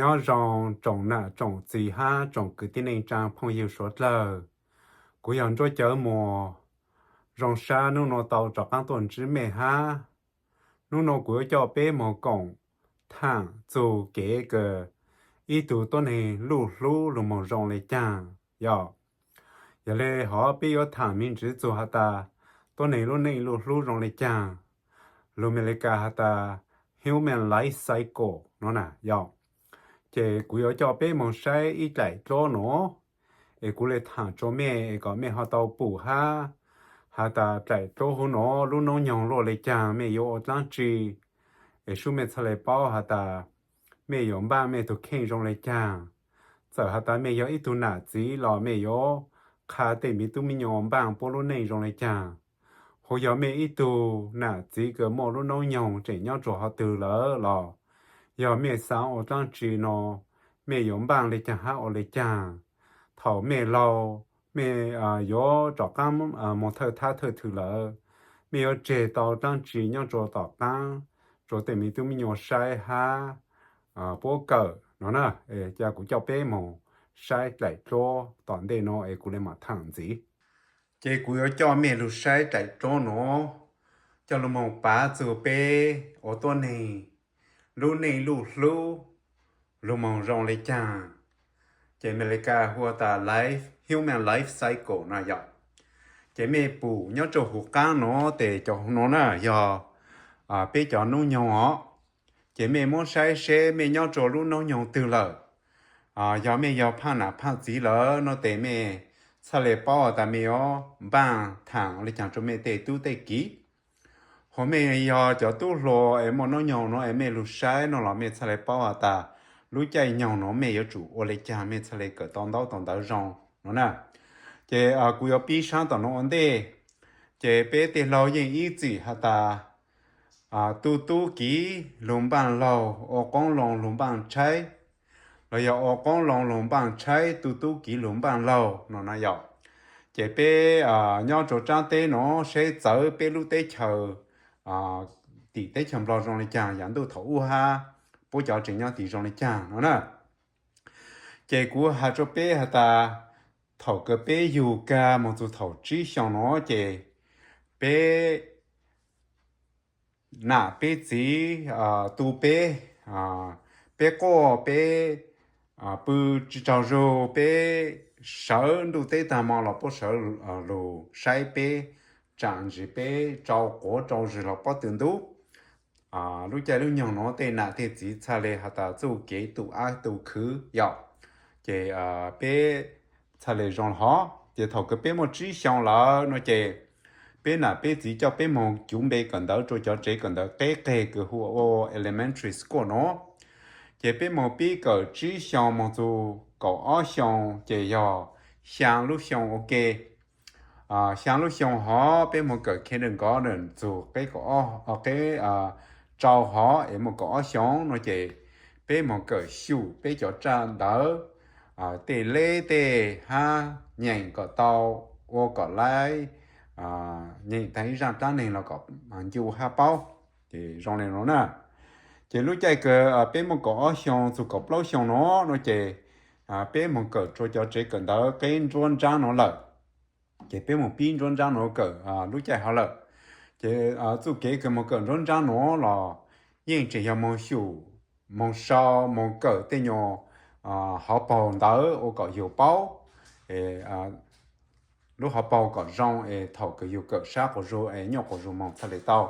Nyob zoo tsoom nam tsoom txiv hab tsoom kwv tij neej tsaa phooj ywg suav dlawg. Kuv yog Nruab Cawv Muas, zoo sab nub nua tau rov qaab tuaj ntsib mej hab. Nub nua kuv yuav coj peb moog koom thaam txug kev kws ib tug tuab neeg luj hlub lug moog zoo le caag yog. Yog le hov peb yuav thaam me ntsis txug has tas tuab neeg lub neej luj hlub zoo le caag, lug Amelikas has tas human life cycle no na yog. Ces kuv yuav coj peb moog saib ib dlaim dluab nuav, es kuv le thaam rua mej es kom mej ho tau pum hab has tas dlaim dluab huv nuav lub noob nyoog luaj le caag, mej yuav ua dlaab tsi, es sub mej txhaj le paub has tas mej yuav npaaj mej tug kheej zoo le caag. Txawm has tas mej yog ib tug nam txiv los mej yuav qha tej miv tub miv nyuas npaaj puab lub neej zoo le caag. Hu yog mej ib tug nam txiv kws muaj lub noob nyoog tseem nyob rua hov twg lawm los, yog mej xaav ua dlaab tsi no, mej yuav npaaj le caag hab ua le caag. Thaum mej laug, mej yuav rov qaab moog thawj thab thawj thwm lawm, mej yuav tseg tau dlaab tsi nyob rua tom qaab rua tej miv tub miv nyuas saib hab puab kawm no na. Ca kuv coj peb moog saib dlaim dluab tom ntej no es kuv le maam thaam ntxiv. Ces kuv yuav coj mej lug saib dlaim dluab nuav, coj lug moog pav txug peb ua tuab neeg lub neej luj hlub lug moog zoo le caag. Ces Amelikas hu tas life, human life cycle no yog. Ces mej pum nyob rua huv qaab nuav tes cov nuav na yog peb cov noob nyoog os. Ces mej muab saib seb mej nyob rua lub noob nyoog twg lawm. Yog mej yog phaaj nam phaaj txiv lawm no tes mej txhaj le paub has tas mej yuav npaaj thaam le caag rua mej tej tub tej kiv. Hos mej yog cov tub hluas es muaj noob nyoog nuav es mej lug saib no los mej txhaj le paub has tas lub caij nyoog nuav mej yuav tsum ua le caag mej txhaj le kawm tau ntaub tau ntawv zoo no na. Ces kuv yuav pib saab tom nuav ua ntej. Ces peb tej laug yeej ib txwm has tas tu tub kiv lug npaaj laug, ua qoob loo lug npaaj tshaib, los yog ua qoob loo lug npaaj tshaib, tu tub kiv lug npaaj laug no na yog. Ces peb nyob rua tsaab teb nuav saib txawv peb lub teb chaws tim teb chaws Nplog zoo le caag, yav ntuj thaum ub hab puab cov tseem nyob tim zoo le caag no na. Ces kuv has rua peb has tas thaum kws peb yug kag moog txug thaum tsib xyoo nuav ces peb nam peb txiv tu peb, peb quaj peb pw tsi tsaug zug, peb sawv ntuj teb taag mo los puab sawv lug saib peb, tsaam ntsis peb tsau quav tsau zig los pob tw ntub. Lub caij lub nyoog nuav tej nam tej txiv txhaj le has tas txuj kev tu ab tu khwv yom. Ces peb txhaj le zoo hov. Ces thaum kws peb muaj tsib xyoo lawm no ces peb nam peb txiv coj peb moog cuv npe kawm ntawv rua cov tsev kawm ntawv qeb qeg kws hu ua elementary school no. Ces peb moog pib kawm tsib xyoo moog txug kaum ob xyoo ces yog xyaa lub xyoo ua ke. Xyaa lub xyoo hov peb moog kawm kindergarten txug qeb, qeb rau hov es muaj kaum ob xyoo no ces peb moog kawm xyum peb cov tsaj ntawv, tej leb tej hab nyeem kom tau, ua kom laib, nyeem taag ib zaaj dlaab neeg los kom ncu hab paub. Ces zoo le nuav na. Ces lub caij kws peb muaj kaum ob xyoo txug kaum plaub xyoo no no ces peb moog kawm rua cov tsev kawm ntawv qeb nruab nraab no lawm. Ces peb moog pib nruab nraab nuav kawm lub caij hov lawm. Ces txuj kev kws moog kawm nruab nraab nuav los yeej tseem yog moog xyum, moog sau, moog kawm tej nyuas hauv paug ntawv ua kom yug paub lub hauv paug kom zoo es thaum kws yug kawm sab quas zug es nyuaj quas zug moog txhaj le tau.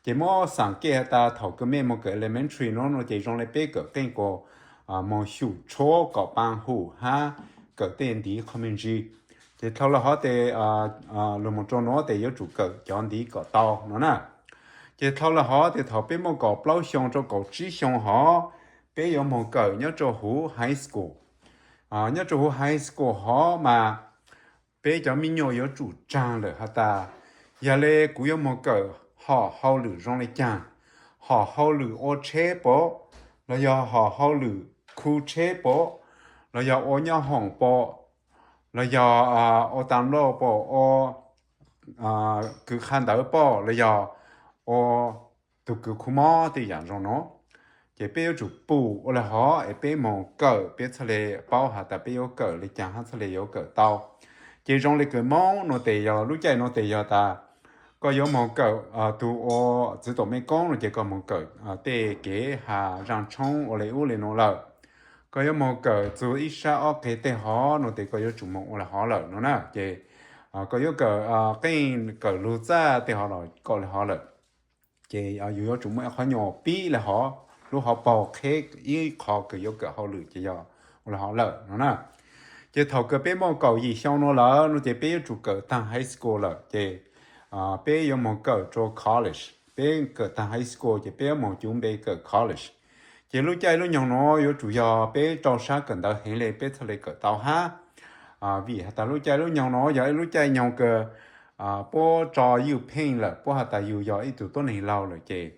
Ces muab xaam kej has tas thaum kws mej moog kawm elementary no no ces zoo le peb kawm qeej kuas moog xyum tshuab kom paa hum hab kawm tej ntiv qho me ntsis. Ces dlhau le hov tes lug moog rua nuav tes yuav tsum kawm cov ntiv kom tau no na. Ces dlhau le hov tes thaum peb muaj kaum plaub xyoo rua kaum tsib xyoo hov, peb yuav moog kawm nyob rua huv high school. Nyob rua huv high school hov mas peb cov me nyuam yuav tsum tsaag lawm has tas, yog le kuv yuav moog kawm hom hauj lwm zoo le caag, hom hauj lwm ua tsheb pom, los yog hom hauj lwm khu tsheb pom, los yog ua nyob hoom pom, los yog ua tas nplauj pom, ua kws qha ntawv pom, los yog ua tug kws khu mob tej yaam zoo no. Ces peb yuav tsum pum ua li hov es peb moog kawm peb txhaj le paub has tas peb yuav kawm le caag hab txhaj le yuav kawm tau. Ces zoo le kws Moob nuav tes yog lub caij nuav tes yog tas koj yuav moog kawm tug ua txiv toom mej koob no ces koj moog kawm tej kev has zaaj tshoob ua le ub le nuav lawm. Koj yuav moog kawm txug ib sab ob qeg tej hov no tes koj yuav tsum moog ua le hov lawm no na. Ces koj yuav kawm qeej kawm lug txaj tej hov los koj le hov lawm. Ces yus yuav tsum muaj ib qhov nyuas pib le hov, lub hauv paug qheb ib qho kws yuav kawm hauj lwm ces yog ua le hov lawm no na. Ces thaum kws peb muaj kaum yim xyoo nuav lawm no ces peb yuav tsum kawm taag high school lawm ces peb yuav moog kawm rua college. Peb kawm taag high school ces peb yuav moog cuv npe kawm college. Ces lub caij lub nyoog nuav yuav tsum yog peb rau sab kawm ntawv heev le peb txhaj le kawm tau hab. Vim has tas lub caij lub nyoog nuav yog ib lub caij nyoog kws puab tso yug pheej lawm, puab has tas yug yog ib tug tuab neeg laug lawm ces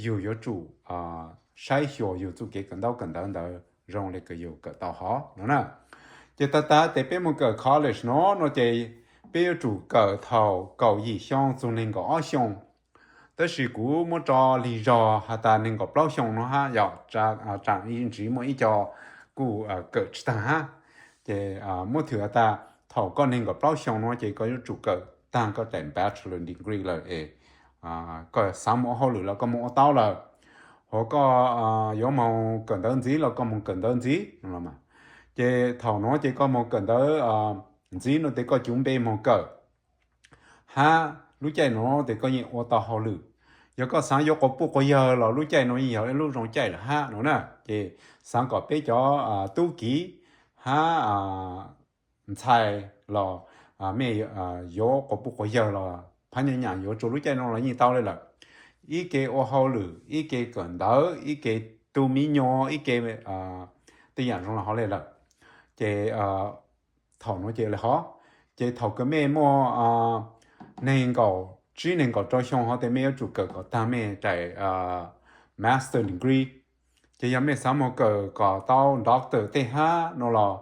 yug yuav tsum saib xyuas yug txuj kev kawm ntaub kawm ntawv ntawd zoo le kws yug kawm tau hov no na. Ces tag tag tes peb moog kawm college no no ces peb yuav tsum kawm thaum kaum yim xyoo txug neeg nkaum ob xyoo. Tab sis kuv muab tso lig zog has tas neeg nkaum plaub xyoo no hab yog tsaam ntsis muaj ib co kuj kawm tsi taag hab. Ces muab thwm has tas thaum koj neeg nkaum plaub xyoo no ces koj yuav tsum kawm taag koj daim bachelor degree lawm es koj xaav moog ua hauj lwm los koj moog ua tau lawm, hos koj yuav moog kawm ntawv ntxiv los koj moog kawm ntawv ntxiv no. Ces thaum nuav ces koj moog kawm ntawv ntxiv no tes koj cuv npe moog kawm hab lub caij nuav tes koj yeej ua tau hauj lwm. Yog koj xaav yuav quas puj quas yawg los lub caij nuav yeej yog ib lub zoo caij lawm hab no na. Ces xaav kom peb cov tub kiv hab ntxhais los mej yuav quas puj quas yawg los phab nyas nyam yuav rua lub caij nuav los yeej tau le lawm. Ib ke ua hauj lwm, ib ke kawm ntawv, ib ke tu miv nyuas, ib ke tej yaam zoo le hov le lawm. Ces thaum nuav ces le hov, ces thaum kws mej muaj neeg nkaum tsib neeg nkaum rau xyoo hov tes mej yuav tsum kawm kom taag mej daim master degree. Ces yog mej xaav moog kawm kom tau doctor tej hab no los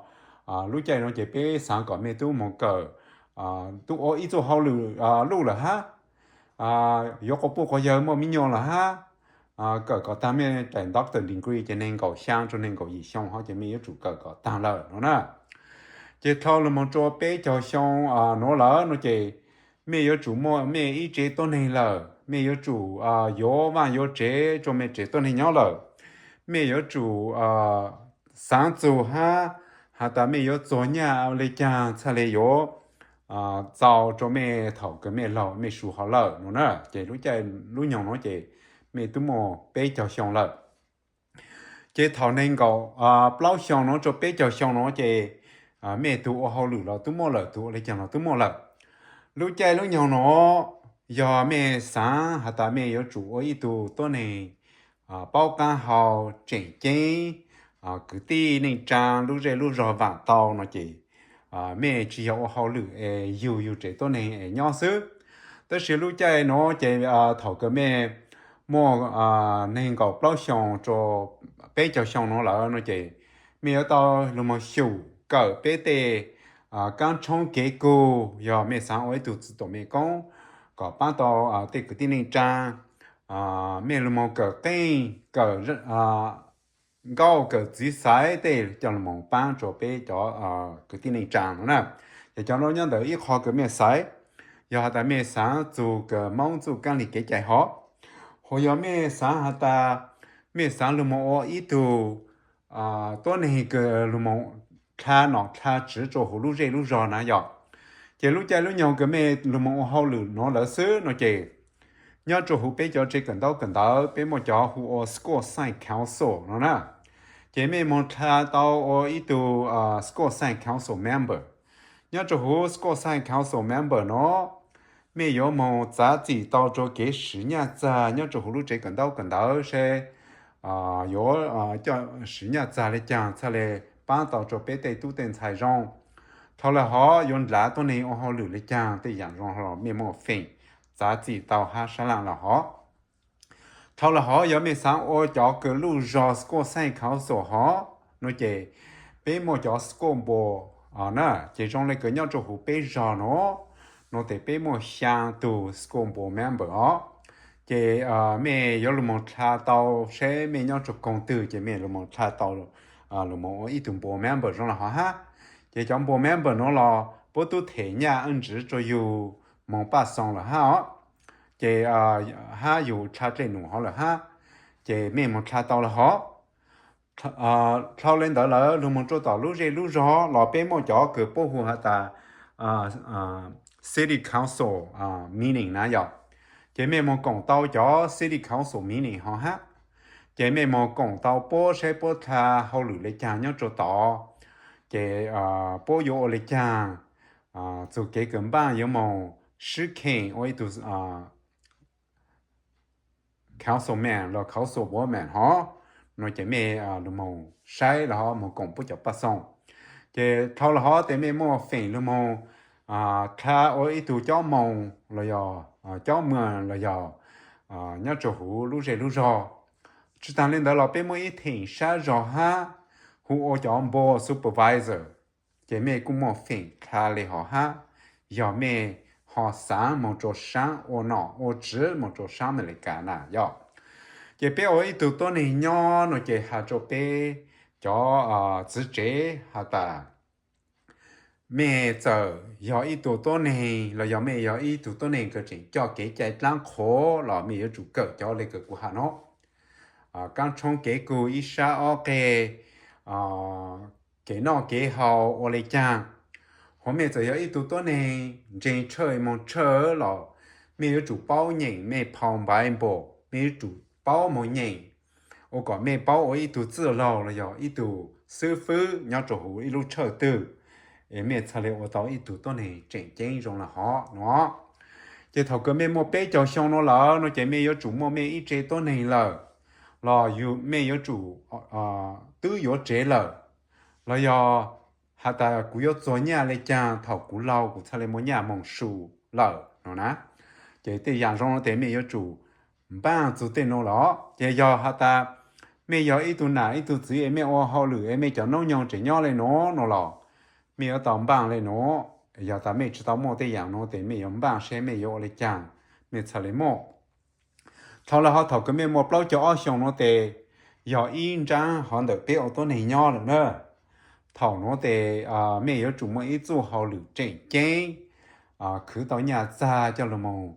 lub caij nuav ces peb xaav kom mej tub moog kawm, tub ua ib txuj hauj lwm luj lawm hab, yuav quas puj quas yawg muaj miv nyuas lawm hab, kawm kom taag mej daim doctor degree ces neeg nkaum xyaa rua neeg nkaum yim xyoo hov ces mej yuav tsum kawm kom taag lawm no na. Ces dhau lug moog rua peb caug xyoo nuav lawm no ces mej yuav tsum muaj mej ib tsev tuab neeg lawm, mej yuav tsum yuav vaaj yuav tsev rua mej tsev tuab neeg nyob lawm. Mej yuav tsum xaav txug hab has tas mej yuav txuag nyaj le caag txhaj le yuav txaus rua mej thaum kws mej laug mej su hov lawm no na. Ces lub caij lub nyoog nuav ces mej tub muaj peb caug xyoo lawm. Ces thaum neeg nkaum plaub xyoo nuav rua peb caug xyoo nuav ces mej tug ua hauj lwm los tub muaj lawm, tug ua le caag los tub muaj lawm. Lub caij lub nyoog nuav yog mej xaav has tas mej yuav tsum ua ib tug tuab neeg paub qaab hau, tseem ceeb, kwv tij neej tsaa lub zej lub zog vaam tau no ces mej tsi yog ua hauj lwm es yug yug tsev tuab neeg es nyob xwb. Tab sis lub caij nuav ces thaum kws mej muaj neeg nkaum plaub xyoo rua peb caug xyoo nuav lawm no ces mej yuav tau lug moog xyum kawm peb tej kaab tshoob kev kug yog mej xaav ua ib tug txiv toom mej koob kom paab tau tej kwv tij neej tsaa. Mej lug moog kawm qeej, kawm nkauj, kawm txiv xaiv tej coj lug moog paab rua peb cov kwv tij neej tsaa no na. Ces cov nuav nyob ntawm ib qho kws mej xaiv, yog has tas mej xaav txug kws Moob txuj kaab lig kev cai hov. Hos yog mej xaav has tas mej xaav lug moog ua ib tug tuab neeg kws lug moog dlha nom dlha tswv rua huv lub zej lub zog na yog, ces lub caij lub nyoog kws mej lug moog ua hauj lwm nuav lawm xwb no ces nyob rua huv peb cov tsev kawm ntaub kawm ntawv peb muaj cov hu ua School Science Council no na. Ces mej moog dlha tau ua ib tug School Science Council member. Nyob rua huv School Science Council member no, mej yuav moog txav txim tau rua kev siv nyaj txag nyob rua huv lub tsev kawm ntaub kawm ntawv seb yuav coj siv nyaj txag le caag txhaj le paab tau rua peb tej tub tej ntxhais zoo. Dhau lawm hov yuav nrhav tuab neeg ua hauj lwm le caag tej yaam zoo los mej muaj feem txav txim tau hab sab laj lawm hov. Dhau lawm hov yog mej xaav ua cov kws luj zog School Science Council hov no ces peb muaj cov school board na, ces zoo le kws nyob rua huv peb zog no, no tes peb muaj xyaa tug school board member os. Ces mej yuav lug moog dlha tau, seb mej nyob rua koog twg ces mej lug moog dlha tau, lug moog ua ib tug board member zoo le hov hab. Ces cov board member nuav los puab tub them nyaj eej ntswv rua yug moog paj xoo lawm hab os. Ces hab yug dlha dlej num hov lawm hab, ces mej moog dlha tau le hov. Dlhau le ntawd lawm lug moog rua tom lub zej lub zog los peb muaj cov kws puab hu has tas city council meeting na yog. Ces mej moog koom tau cov city council meeting hov hab. Ces mej moog koom tau puab seb puab dlha hauj lwm le caag nyob rua tod. Ces puab yuav ua le caag, txug kev kws npaaj yuav moog sib kheem ua ib tug councilman los councilwoman hov, no ces mej lug moog saib los hov moog koom puab cov paj xoo. Ces dlhau le hov tes mej muaj feem lug moog dlha ua ib tug cob moos los yog cob muag los yog nyob rua huv lub zej lub zog. Tsi taag le ntawd los peb muaj ib theem sab zog hab hu ua cov board supervisor. Ces mej kuj muaj feem dlha le hov hab, yog mej ho xaav moog rua saab ua nom ua tswv moog rua saab Amelikas na yog. Ces peb ua ib tug tuab neeg nyob no ces has rua peb cov txiv tsev has tas, mej txawm yog ib tug tuab neeg los yog mej yog ib tug tuab neeg kws tseem coj kev cai dlaab qhuav los mej yuav tsum kawm cov le kws kuv has no. Kaab tshoob kev kug ib sab ob qeg, kev noj kev haus ua le caag. Hos mej txawm yog ib tug tuab neeg ntseeg tshawj moog tshawj los mej yuav tsum paub nyeem mej phau Bible, mej yuav tsum paub moog nyeem ua kom mej paub ua ib tug txwj laug los yog ib tug xwb fwb nyob rua huv ib lub tshawj twg, es mej txhaj le ua tau ib tug tuab neeg tseem ceeb zoo le hov no. Ces thaum kws mej muaj peb caug xyoo no lawm no ces mej yuav tsum muaj mej ib tse tuab neeg lawm, los yug mej yuav tsum twb yuav tsev lawm, los yog has tas kuv yuav txuag nyaj le caag thaum kuv laug kuv txhaj le muaj nyaj moog su lawm no na. Ces tej yaam zoo no tes mej yuav tsum npaaj txug tej nuav los. Ces yog has tas mej yog ib tug nam ib tug txiv es mej ua hauj lwm es mej cov noob nyoog tseem nyob le nuav no los mej yuav tau npaaj le nuav. Yog tas mej tsi tau muaj tej yaam nuav tes mej yuav npaaj seb mej yuav ua le caag mej txhaj le muaj. Dlhau le hov thaum kws mej muaj plaub caug ob xyoo nuav tes yog ib nraab hov ntawm peb ua tuab neeg nyob lawm na. Thaum nuav tes mej yuav tsum muaj ib txuj hauj lwm tseem ceeb, khwv tau nyaj txag coj lug moog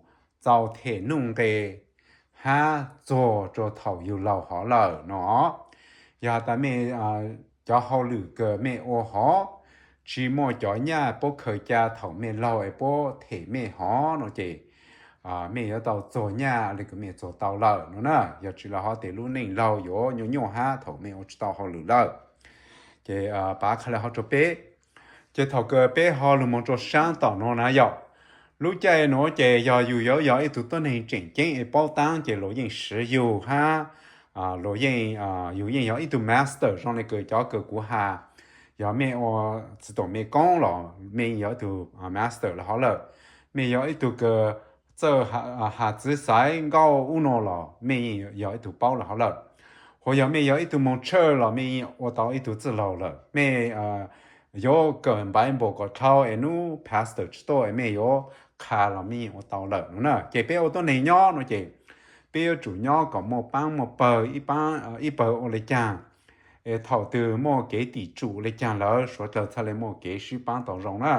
txaus them nuj nqe hab txuag rua thaum yug laug hov lawm no. Yog has tas mej cov hauj lwm kws mej ua hov tsi muaj cov nyaj puab khaws ca thaum mej laug es puab them mej hov no ces mej yuav tau txuag nyaj le kws mej txuag tau lawm no na. Yog tsi le hov tes lub neej laug yuav nyuaj nyuaj hab thaum mej ua tsi tau hauj lwm lawm. Ces pav qha le hov rua peb. Ces thaum kws peb ho lug moog rua saab tom nuav na yog, lub caij nuav ces yog yug yuav yog ib tug tuab neeg tseem ceeb es paub taab ces luag yeej siv yug hab luag yeej, yug yeej yog ib tug master zoo le kws cov kws kuv has. Yog mej ua txiv tuam mej koob los mej yeej yog ib tug master le hov lawm. Mej yog ib tug kws txawj has txiv xaiv nkauj ub no los mej yeej yog ib tug paub le hov lawm. Hos yog mej yog ib tug moog tshawj los mej yeej ua tau ib tug txwj laug lawm. Mej yuav kawm Bible kom dlhau es nub pastor tsi tuaj es mej yuav qha los mej yeej ua tau lawm no na. Ces peb ua tuab neeg nyob no ces peb yuav tsum nyob kom muaj paab muaj pawg, ib pawg ua le caag es thaum twg muaj kev tim tsum le caag lawm suav dlawg txhaj le muaj kev sib paab tau zoo na.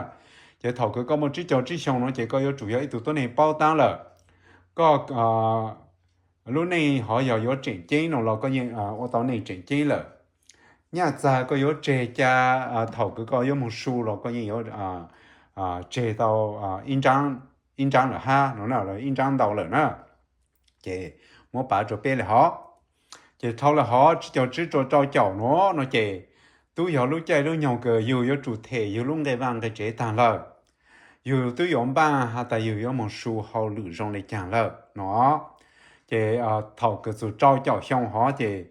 Ces thaum kws koj muaj tsib caug tsib xyoo no ces koj yuav tsum yog ib tug tuab neeg paub taab lawm. Koj lub neej hov yog yuav tseem ceeb no los koj yeej ua tau neej tseem ceeb lawm. Nyaj txag koj yuav tseg ca thaum kws koj yuav moog su los koj yeej yuav tseg tau ib nraab lawm hab no na, ib nraab ntau lawm na. Ces muab pav rua peb le hov. Ces dlhau le hov tsib caug tsib rua rau caum nuav no ces tub yog lub caij lub nyoog kws yug yuav tsum them yug lub nqe vaaj nqe tsev taag lawm. Yug tub yuav npaaj has tas yug yuav moog su hauj lwm zoo le caag lawm no. Ces thaum kws txug rau caum xyoo hov ces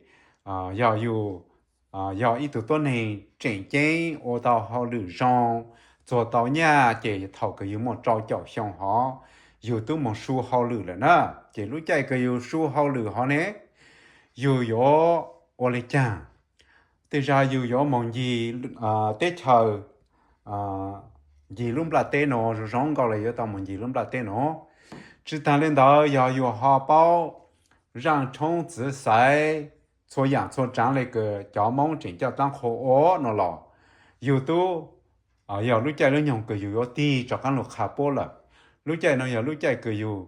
yog yug yog ib tug tuab neeg tseem ceeb ua tau hauj lwm zoo, txuag tau nyaj ces thaum kws yug muaj rau caum xyoo hov yug tub moog su hauj lwm lawm na. Ces lub caij kws yug su hauj lwm hov ne yug yuav ua le caag? Tej zag yug yuav moog ncig teb chaws, ncig lub nplaj teb no zoo zoo nkaus le yuav tau moog ncig lub nplaj teb no. Tsis tas li ntawd, yog yus ho paub zaaj tshoob txwv xaiv txhua yaam txhua tsaav le kws cov Moob tseem coj dlaab qhua ua no los, yus tub yog lub caij lub nyoog kws yus yuav tig rov qaab lug qha puab lawm. Lub caij no yog lub caij kws yus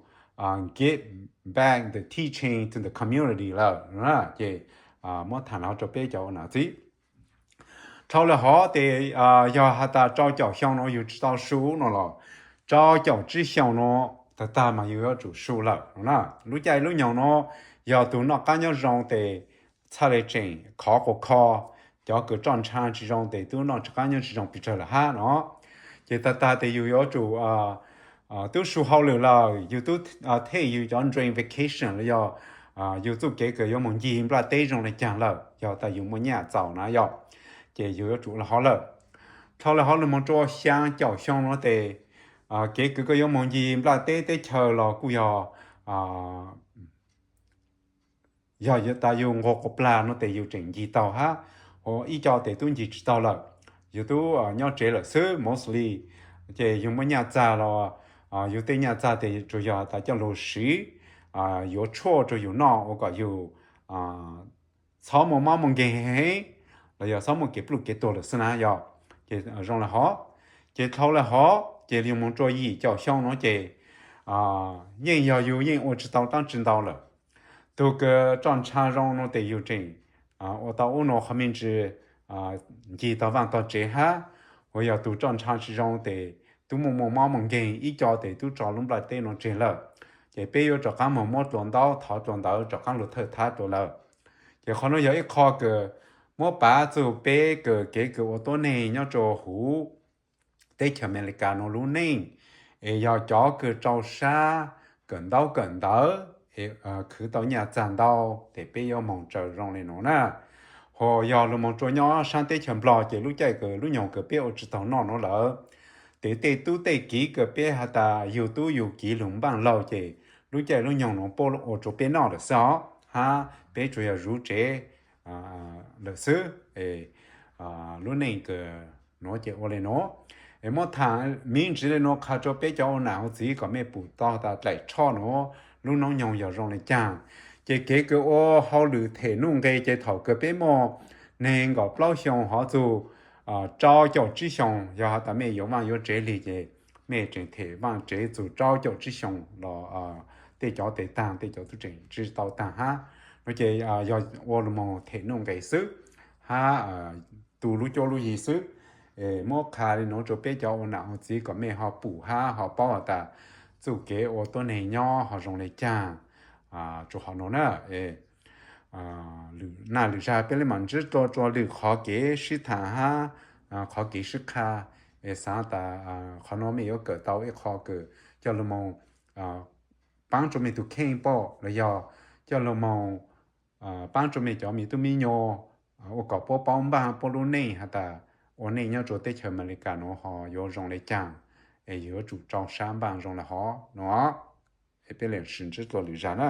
give back the teaching to the community lawm. Ces muab thaam lug rua peb cov ua nam txiv, dlhau le hov tes yog has tas rau caum xyoo no yus tsis tau su no los, rau caum tsib xyoo no tag tag mas yus yuav tsum su lawm no na. Lub caij lub nyoog no yog tug noj qaab nyob zoo tes txhaj le tseem khov quas kho, cov kws roj ntsha tsis zoo tes tub noj tsis qaab nyob tsis zoo pes tsawg lawm hab no. Ces tag tag tes yus yuav tsum tub su hauj lwm lawm, yus tub thej yus cov dream vacation los yog yus txuj kev kws yuav moog ncig nplaj teb zoo le caag lawm, yog tas yus muaj nyaj txaus na yog, ces yus yuav tsum le hov lawm. Dlhau le hov lug moog rua xyaa caum xyoo no tes kev kws koj yuav moog ncig nplaj teb teb chaws los kuj yog, yog tas yus nquag quas plag no tes yus tseem ncig taug hab, ua ib co tes tub ncig tsis taug lawm, yus tub nyob tsev lawm xwb mostly. Ces yus muaj nyaj txag los yus tej nyaj txag tes tsuas yog tas coj lug siv yuav tshuaj rua yus noj ua kom yus txhob muaj mob muaj nkeeg heev, los yog txhob muaj kev pluj kev tuag lawm xwb na yog. Ces zoo le hov, ces dlhau le hov ces yus moog rua yim caum xyoo no ces yeej yog yus yeej ua tsis tau dlaab tsi ntau lawm. Tug kws roj ntsha zoo no tes yus tseem ua tau ub no qhov me ntsis ncig tog vaaj tog tsev hab, ua yog tug roj ntsha tsis zoo tes tub muaj muaj mob muaj nkeeg ib co tes tub tso lub nplaj teb no tseg lawm. Ces peb yuav rov qaab moog muab dlua ntaub thov dlua ntawv rov qaab lug thawj thab dlua lawm. Ces qhov no yog ib qho kws muab pav txug peb kws kev kws ua tuab neeg nyob rua huv teb chaws Amelikas no lub neej, es yog cov kws rau sab kawm ntaub kawm ntawv, khwv tau nyaj txag ntau, ces peb yuav moog tsaws zoo le nuav na. Ho yog lug moog rua nyob saab teb chaws Nplog ces lub caij kws lub nyoog kws peb ua tsis taug noj nuav lawm, tes tej tub tej kiv kws peb has tas yug tub yug kiv lug npaaj laug ces lub caij lub nyoog nuav puab ua rua peb noj lawm xwb os, hab peb tsuas yog zuv tsev lawm xwb. Lub neej kws nuav ces ua le nuav, es muab thaam me ntsis le nuav qha rua peb cov ua nam ua txiv kom mej pum tau tas dlaim tshoj nuav lub noob nyoog yog zoo le caag. Ces kev kws ua hauj lwm them nuj nqe ces thaum kws peb muaj neeg nkaum plaub xyoo hov txug rau caum tsib xyoo, yog has tas mej yuav vaaj yuav tsev lig ces mej tseem them vaaj tsev txug rau caum tsib xyoo los tej cov tes taag, tej cov tub tseem tsis tau taag hab no ces yog ua lug moog them nuj nqe xwb hab tu lub cuab lub yig xwb. Muab qha le nuav rua peb cov ua nam ua txiv kom mej ho pum hab ho paub has tas txuj kev ua tuab neeg nyob ho zoo le caag. Tsuas qhov nuav na, lwm naj lwm zag peb le maam ntsib dlua rua lwm qhov kev sib thaam hab qhov kev sib qha. Es xaav tas qhov nuav mej yuav kawm tau ib qho kws coj lug moog paab rua mej tug kheej pom los yog coj lug moog paab rua mej cov me tub me nyuam ua kom puab paub npaaj puab lub neej has tas ua neej nyob rua teb chaws Amelikas nuav ho yuav zoo le caag, es yuav tsum rau sab npaaj zoo le hov no. Es peb le sib ntsib dlua lwm zag na.